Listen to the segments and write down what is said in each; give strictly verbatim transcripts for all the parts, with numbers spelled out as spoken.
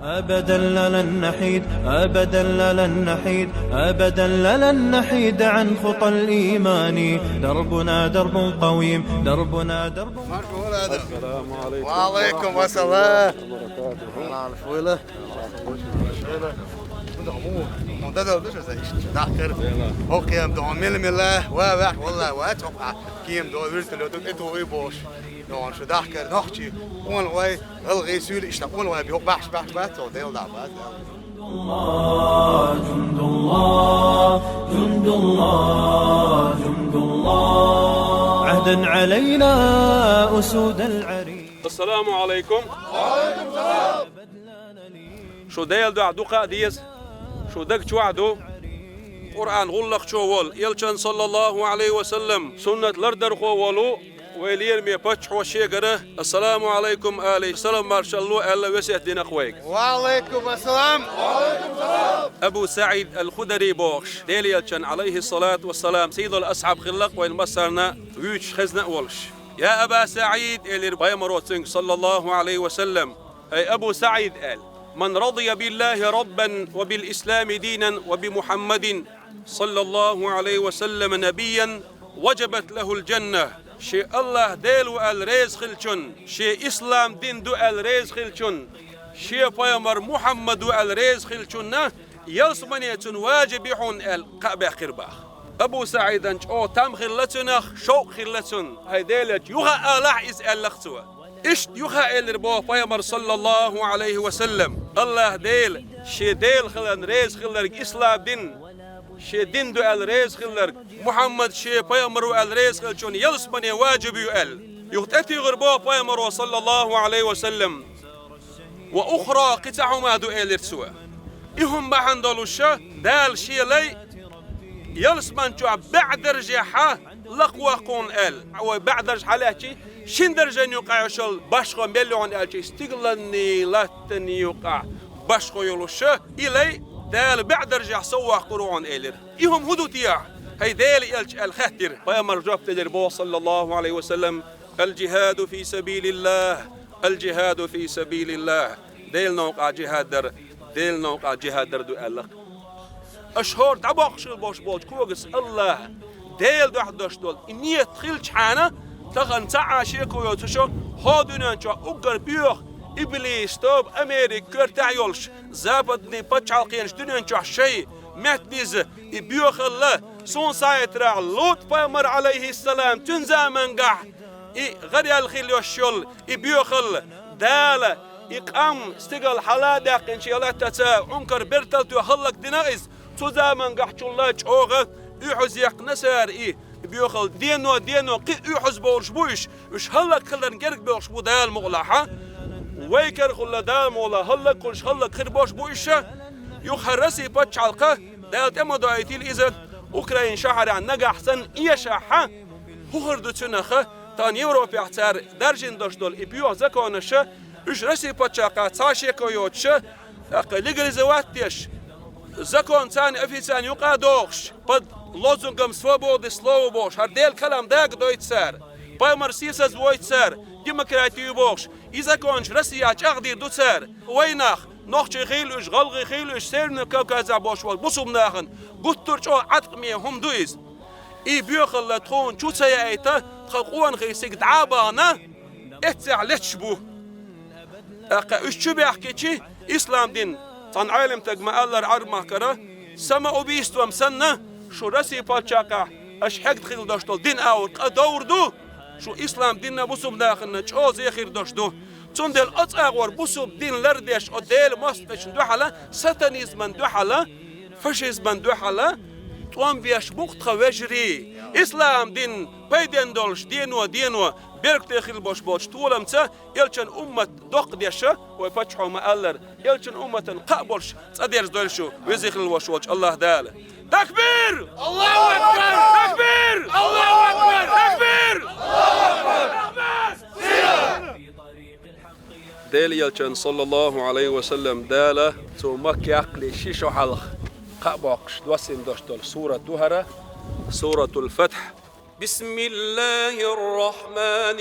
أبدا لن نحيد، أبدا لن نحيد، أبدا لن نحيد عن خطى الإيمان. دربنا درب قويم، دربنا درب. السلام عليكم. وعليكم السلام. Хоккем дон мил-мила, ва, ва, валла, ва, чокъа. Кем дон виртулёт, это уйбош. Дон шу дахкар нохчи. Он вай, гӀалгӀай суьйли иштта, он вай, бихук бахш, бахш, бахш, цо Дела дахь бац. جند الله، جند الله، جند الله. عهدا علينا أسود العرين. السلام عليكم. Шу Дела дуьхьа дукха а деза, шу даг чохь ду. Къуръан гӀуллакхчо волу, Элчан, саллаллаху Ӏалайхи ва саллам, суннат лардархо волу вай лераме паччахьо шегара, «Ассаламу Ӏалайкум» алий, салам маршалла аьлла, весет дина-кх вайга. Ва Ӏалайкум ассалам! Абу СаӀид ал-Худари бохуш, Делан Элчан, Ӏалайхи салату ва салам, сий долу асхьаб хилла-кх вайн массарна вуьйцуш, хезна а волуш. «Я Аба СаӀид», — элира пайхамаро цуьнга, саллаллаху Ӏалайхи ва саллам, «ХӀай Абу СаӀид», — аьлла, «من رضي بالله ربا وبالإسلام دينا وبمحمد صلى الله عليه وسلم نبيا وجبت له الجنة». Шен Аллах Дела ву аьлла реза хиллачун, шен ислам дин ду аьлла реза хиллачун, шен пайхамар Мухьаммад ву аьлла реза хиллачунна ялсамане цунна важиб ю хьуна аьлла, кхаъ баьккхира боху. Абу СаӀидан чӀогӀа там хилла цунах, шовкъ хилла цунна, хӀай Делан Элча, юха а алахь иза, аьлла-кх цо. Иштта юха а элира боху пайхамар, саллаллаху Ӏалайхи ва саллам, Аллах Дела, шен Дела хиларна реза хилларг ислам дин, шен дин ду аьлла реза хилларг, Мухьаммад шен пайхамар ву аьлла реза хиллачунна ялсамане важиб ю аьлла. Юха тӀетуьйхира боху пайхамаро, саллаллаху Ӏалайхи ва саллам, ва ухра, кхин цхьа хӀума ду, элира цо. И хӀума бахьана долуш, Дала шен лай ялсаман чохь бӀе даржехь лакхаваккха хьуна аьлла. Вай бӀе дарж хьалаьцчи, шина даржан юкъахь йолуш йолу башхо мел ю хьуна аьлчи, стигланний, латтанний юкъахь башхо йолуш, и лай Дала бӀе даржехь совваккхур ву хьуна, элира. И хӀума хӀун ду техьа, хӀай Делан Элча, аьлла хаьттира. Пайхамар жоп делира боху, саллаллаху Ӏалайхи ва саллам, «الجهاد في سبيل الله، الجهاد في سبيل الله». Делан новкъахь джихад дар, Делан новкъахь джихад дар ду аьлла-кх. Аша хӀора дӀабоккхуш хила болуш болчу когас Аллаха Делан дуьхьа деш долу и ният хилчхьана, тахана цхьа а шеко йоцуш, хӀора дуьнен чохь уггар боьха иблис тоба Америка коьртехь йолуш, западный пачхьалкхенаш дуьнен чохь шайн метта диза и боьхалла, суна схьахетарехь, ЛутӀ-пайхамар, Ӏалайхиссалам, цуьнан замангахь и гӀараяьлла хилла йолуш йолу и боьхалла, Дала и къам, стигал хьала а даьккхина, шен латтаца Ӏункар бертал тоьхна хӀаллакдина иза. Цу замангахь чулла чӀогӀа оьгӀаз яьккхина цара и боьхалла. Дено, дено кхин а оьгӀаз бовлуш бу уьш. Уьш хӀаллакхиларна герга боьлхуш бу Дала мукъалахь. Вай карахула Дала мукъалахь хӀаллакхуьлуш, хӀаллакхир болуш бу уьш. Юха хӀара Россия пачхьалкха, Дала тӀе ма доуьйтийла иза, Украин шахьарехь нагахь санна эшахь, хӀун хир ду цуьнах, тахана Европехь цара даржийна долуш долу и боьха законаш, уьш Россия пачхьалкхехь цхьа а шеко йоцуш, тӀаккха легализовать деш, закон царна официально юкъа а дохуш, под лозунгом свободы слова бохуш, хӀара Делан калам дагадойту цара, пайхамар сийсазвойту цара, демократи ю бохуш, и законаш Россехь чӀагӀдийр ду цара. Вай нах, нохчий хилла уьш, гӀалгӀай хилла уьш, Северный Кавказехь болуш болу бусулба нахана гуттар а чӀогӀа Ӏаткъаме хӀума ду иза. И боьхалла тхуна чу ца яийта, тхан къонахий цига дӀа а бахана, эццехь леташ бу. ТӀаккха уьш чу баьхкичи, ислам дин, цхьана Ӏелам стага ма-аллара Ӏарбмахкара, самоубийством санна, шу Россия пачхьалкхехь аша хьегна хилла долуш долу дин агӀор къа довр ду, шу ислам динна бусулба нахана чӀогӀа зе хир долуш ду. Цундела оцу агӀор бусулба дин лардеш, о Делан мостагӀчунна дуьхьала, сатанизман дуьхьала, фашизман дуьхьала тӀом беш бу-кх тхан вежарий. Ислам дин пайденна долуш дено, дено, беркате хила болуш болчу толамца Элчан уммат доккхадеш, вай паччахьо ма-аллара, Элчан умматан кхаъ болуш цӀа дерзадойла шу, веза хилла волуш волчу Аллах Дала. Такбир! Аллаху акбар! Такбир! Аллаху акбар! Такбир! Делан Элчан, саллаллаху Ӏалайхи ва саллам, Дала цо Макка яккхале ши шо хьалха кхаъ боккхуш доссийна долуш долу сурат ду хӀара, Суратул Фатхь. بسم الله الرحمن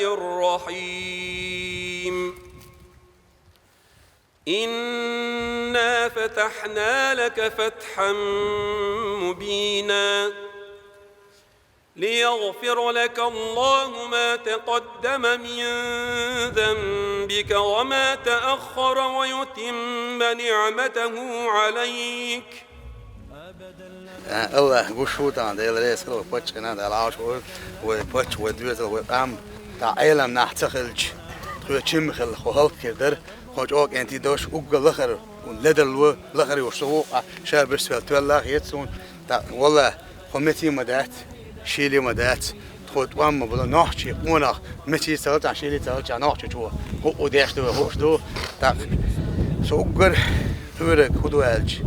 الرحيم. إنا فتحنا لك فتحا مبينا ليغفر لك الله ما تقدم من ذنبك وما تأخر ويتم نعمته عليك. Аллахь гуш ву тӀаккха, Дела реза хуьлда вай паччахьна, Дала Ӏалаш ву вай паччахь, вай доьзал, вай къам. ТӀаккха Ӏелам нах ца хилча, тхоьца чим хилла, хӀокху хӀаллакьхир дара, хӀокху чӀогӀа кӀентий долуш, уггар лахара, ледарло, лахара йолуш со ву, ша бирсвелла тоьлла хета суна. ТӀаккха, валлахь, хӀокху метте ма дац, шийла ма дац, тхо тӀом ма бала, нохчий къонах, метте ца хилчахь, шийла ца хилчахь, нохчочо хӀуъу деш ду, хууш ду. ТӀаккха со уггар кхоьрург хӀун ду аьлча,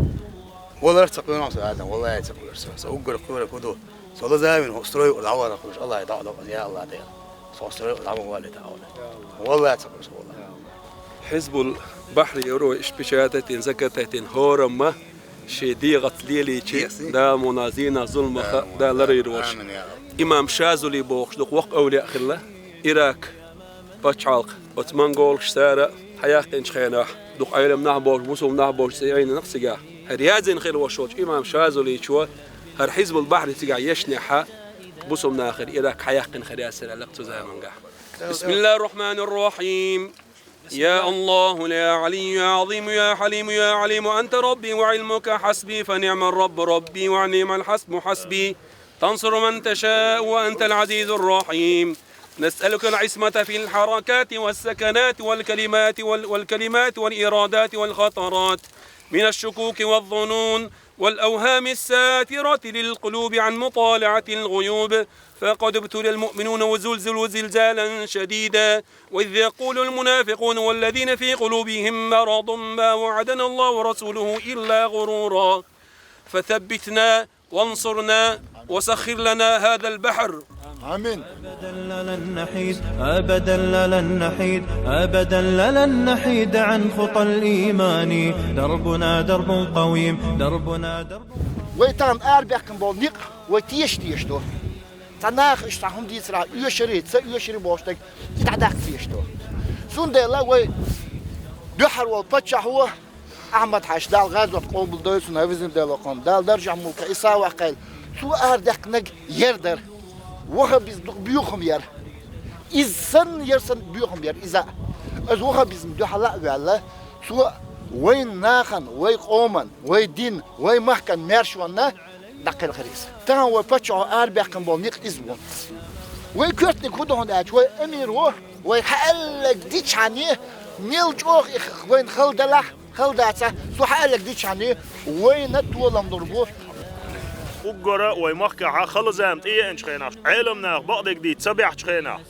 валар а ца кхоьру со, Адам, валлахь, ца кхоьру со. Со уггар кхоьрург хӀун ду? Со лазийна хӀокху стройкъа дӀавахар хуьлуш, Аллахь дӀа а доккхуз, я Аллахь, Дела. Со хӀокху стройкъа дӀа ма валийта, Аллахь. Валлахь, ца кхоьру со, валлахь. Хьизбул Бахьри йоьро иштта печатать йина, закатать йина, хӀораммо шен дегӀаца лелийча, Дала муна зийнах, зуламах Дала ларйийр волуш. Имам Шазули бохуш ду, воккха эвлияъ хилла, Ирак пачхьалкх, оцу монголаш цара хьаяьккхинчу хенахь, дукха Ӏелам нах болуш, бусулба нах болуш цӀе йина цигахь. ХӀара яздина хилла волуш волчу имам Шазуличо, хӀара Хьизбул Бахьри цигахь ешнехь, бусулба нахера Ирак хьаяьккхина хир яцара аьлла цу замангахь. بسم الله الرحمن الرحيم. يا الله، يا علي، يا عظيم، يا حليم، يا عليم، أنت ربي وعلمك حسبي، فنعم الرب ربي ونعم الحسب حسبي، تنصر من تشاء وأنت العزيز الرحيم. نسألك العصمة في الحركات والسكنات والكلمات وال-، والكلمات والإرادات والخطرات من الشكوك والظنون والأوهام الساترة للقلوب عن مطالعة الغيوب، فقد ابتلي المؤمنون وزلزلوا زلزالا شديدا، وإذ يقول المنافقون والذين في قلوبهم مرض ما وعدنا الله ورسوله إلا غرورا، فثبتنا وانصرنا وسخر لنا هذا البحر. آمين. أبدا لن نحيد، أبدا لن نحيد، أبدا لن نحيد عن خطى الإيمان. دربنا درب قويم، دربنا درب Вай тахана арабаьккхина болу некъ вай теша дезаш ду. Цхьа наха иштта хӀума дийцарехь, оьшура, ца оьшура бохуш дерг и дӀадаккха дезаш ду. Цундела вай дуьххьара волу паччахьо, Ахьмад-Хьаьжа, Дала гӀазот къобалдойла цуьнан, хӀавизина Дела кхунна, Дала даржехь мукъа, и сов ваккхийла, цо арадаьккхинарг яра дара. Ваххабизм дукха боьхам яра. Иза санна яра, санна боьхам яра иза а. Иза ваххабизмана дуьхьал а ваьлла, цо вайн нахана, вай къоман, вай дин, вай махкан маьршонна дӀакхелхира иза. Тахана вай паччахьо арабаьккхина болу некъ иза бу. Вай коьртаниг хӀун ду хьуна аьлча, вай амиро вай хьааллаг дичхьана, мел чӀогӀа и вайна хала далахь, хала дацахь, цо хьааллаг дичхьана, вайна толам лур бу. Уггара вай махкахь хала зама тӀееанчу хенахь, Ӏелам наха бакъдерг дийца ца баьхьачу хенахь,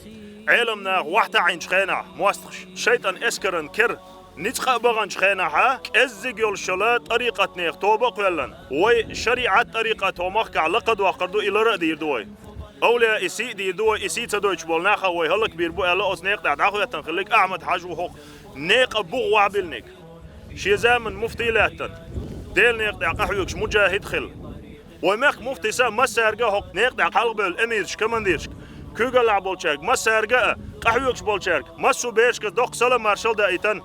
Ӏелам наха вахьтаӀийначу хенахь, мостагӀаш, шайтӀан эскаран кер ницкъ а баханчу хенахьа, кӀеззиг йолуш йолу тӀарикъатнех тоба а кхоьллина, вай шариӀат тӀарикъат хӀокху махкахь лакхадоккхур ду, и лар а дийр ду вай. Овлияъ и сий а дийр ду вай, и сий ца дойтуш болу нах а вай хӀаллакбийр бу аьлла, оцу некъа тӀехь дӀахӀоьттина хилларг Ахьмад-Хьаьжа ву хӀокху некъа бухахь вахьабиллинарг. Шен заманан муфтий лаьттина, Делан некъа тӀехь къахьоьгуш муджахӀид а хилла. Вай мехкан муфтийс а массаьрга а хӀокху некъа тӀехь хьалхабевлла эмирашка, командирашка, куьйгаллехь болчаьрга, массаьрга а, къахьоьгуш болчаьрга, массо а берашка доккха салам-маршалла даийтина.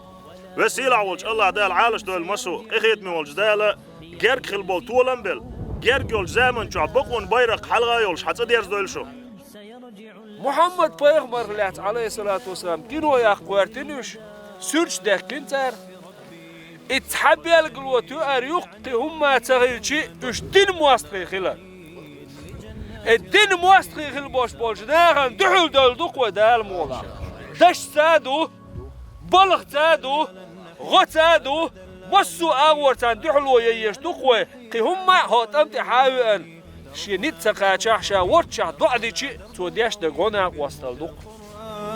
Веза-сийлахь волчу АллахӀ Дала Ӏалашдойла массо а, къинхетаме волчу Дала герга хила болу толам а белла, герга йолчу заман чохь бакъонан байракх хьалха а йолуш хьан цӀа дерзадойла шу. Мухьаммад-пайхамарх лаьцна, Ӏалайхиссалату вассалам, кино яккха гӀоьртина уьш, суьрташ даьккхина цара. И цхьа белгало тоьар ю-кх, кхин хӀумма а ца хилча, уьш динан мостагӀий хилар. И динан мостагӀий хила болуш болчу нахана дуьхьал девлла ду-кх вай Дала мукъалахь. Дашца а ду, балхаца а ду, гӀоца а ду, массо а агӀор царна дуьхьало ян езаш ду-кх вай, кхин хӀумма а хӀокху тӀам тӀе хьан а веана, шен ницкъ ца кхачахь, ша волччохь доӀа дича, цо деш дерг гӀо-накъосталла ду-кх.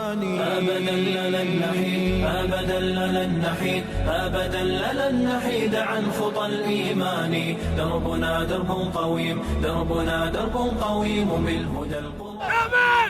أبدا لن نحيد، أبدا لن نحيد، أبدا لن نحيد عن خطى الإيمان. دربنا درب قويم، دربنا درب قويم بالهدى القرآني.